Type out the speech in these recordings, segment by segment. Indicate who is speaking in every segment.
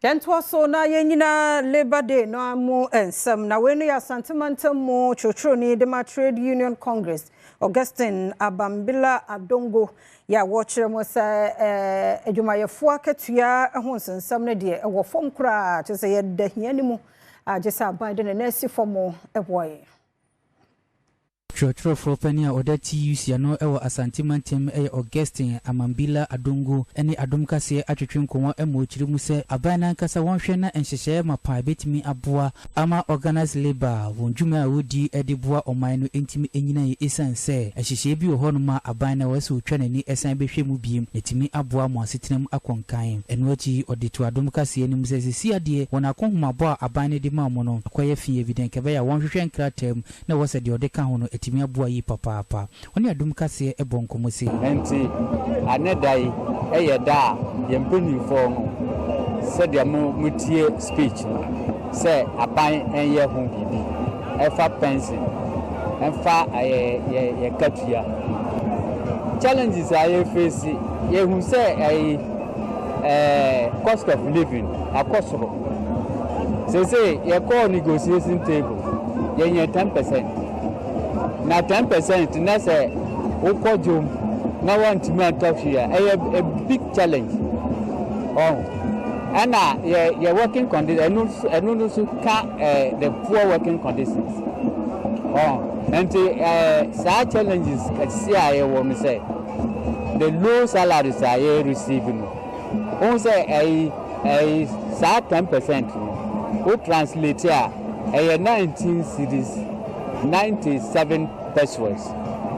Speaker 1: Yɛntoa so na yɛnyina Labour Day no mu nsɛm na wei no yɛ Asante Mantam mu twerɛtwerɛni de ma Trade Union Congress, Augustine Abambila Adongo, yɛ a wɔkyerɛ mu sɛ adwumayɛfoɔ akatua ho nsɛnsɛm no deɛ ɛwɔ fam koraa, kyerɛ sɛ yɛda hia no mu agye sɛ aban de ne nan asi fam ɛboa yɛn.
Speaker 2: Twerɛtwerɛfoɔ panin a ɔda TUC ano wɔ Asante Mantam yɛ Augustine Amambila Adongo ne Adom Kaseɛ atwetwe nkɔmmɔ ma ɔkyerɛ mu sɛ aban no ankasa wɔnhwɛ na nhyehyɛeɛ mapa a ɛbɛtumi aboa ama organised labour wɔn dwuma a wɔdi de boa ɔman no ntumi nnyina yie, ɛsiane sɛ nhyehyɛeɛ bi wɔ hɔnom a aban no ɛwɔ sɛ ɔtwa n'ani san bɛhwɛ mu biem na ɛtumi aboa mo asetena mu akɔ nkan. Ɛno akyi ɔde to Adom Kaseɛ no mu sɛ seesei adeɛ wɔn akɔnhomabɔ a aban no de ma wɔn no akɔyɛ fi ebi dɛn kɛbɛyɛ a wɔnhwehwɛ nkrataa mu na ɛwɔ sɛ deɛ ɔde ka ho no ɛtumi aboa yi papaapa. Ɔne Adom Kaseɛ ɛbɔ nkɔmmɔ sei.
Speaker 3: Nti ane da yi ɛyɛ da a yɛn mpanimfoɔ no, sɛdeɛ mo motie speech no, sɛ aban nyɛ ho biribi ɛfa pension, ɛmfa ɛyɛ yɛ yɛ katua. Challenges a yɛface, yɛhu sɛ ɛyi cost of living akɔ soro. Seesei yɛkɔɔ negotiation table, yɛnyɛ 10%, na 10% na sɛ wokɔ dwom na wantumi antɔ hwee a, ɛyɛ a big challenge ɔn. Ɛna yɛ working condition, ɛno no so ka the poor working conditions ɔn. Nti saa challenges kɛseɛ a yɛwɔ no sɛ the low salaries a yɛ receive no, ohun sɛ ɛyi saa 10% no, wo translate a, ɛyɛ 19 cedis 97 pesewas,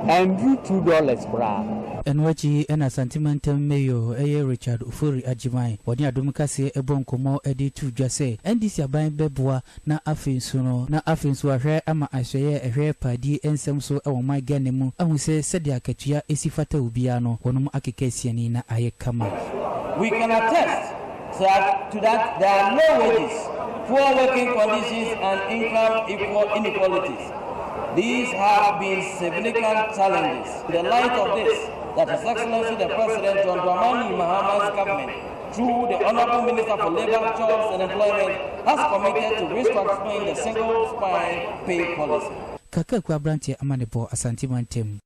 Speaker 3: ɛnduru $2 koraa.
Speaker 2: Ɛno akyi ɛna Asante Mantam Mayor ɛyɛ Richard Ofori Agyeman, wɔne Adom Kaseɛ ɛbɔ nkɔmmɔ de to dwa sɛ NDC aban bɛboa na afei nso no na afei nso ahwɛ ama ahwɛeɛ ɛhwɛ paadie nsɛm so ɛwɔ ɔman Ghana mu ahu sɛ sɛdeɛ akatua ɛsi fata obiara no, wɔnom akeka asiani na ayɛ kama.
Speaker 4: We can attest to that there are low wages, poor working conditions, and income inequalities. These have been significant challenges. In the light of this, that His Excellency the President John Dramani Mahama's government, through the Honorable Minister for Labor, Jobs and Employment, has committed to restructuring the single spine pay policy.
Speaker 2: Kakakua aberanteɛ ama ne bɔ Asante Mantam.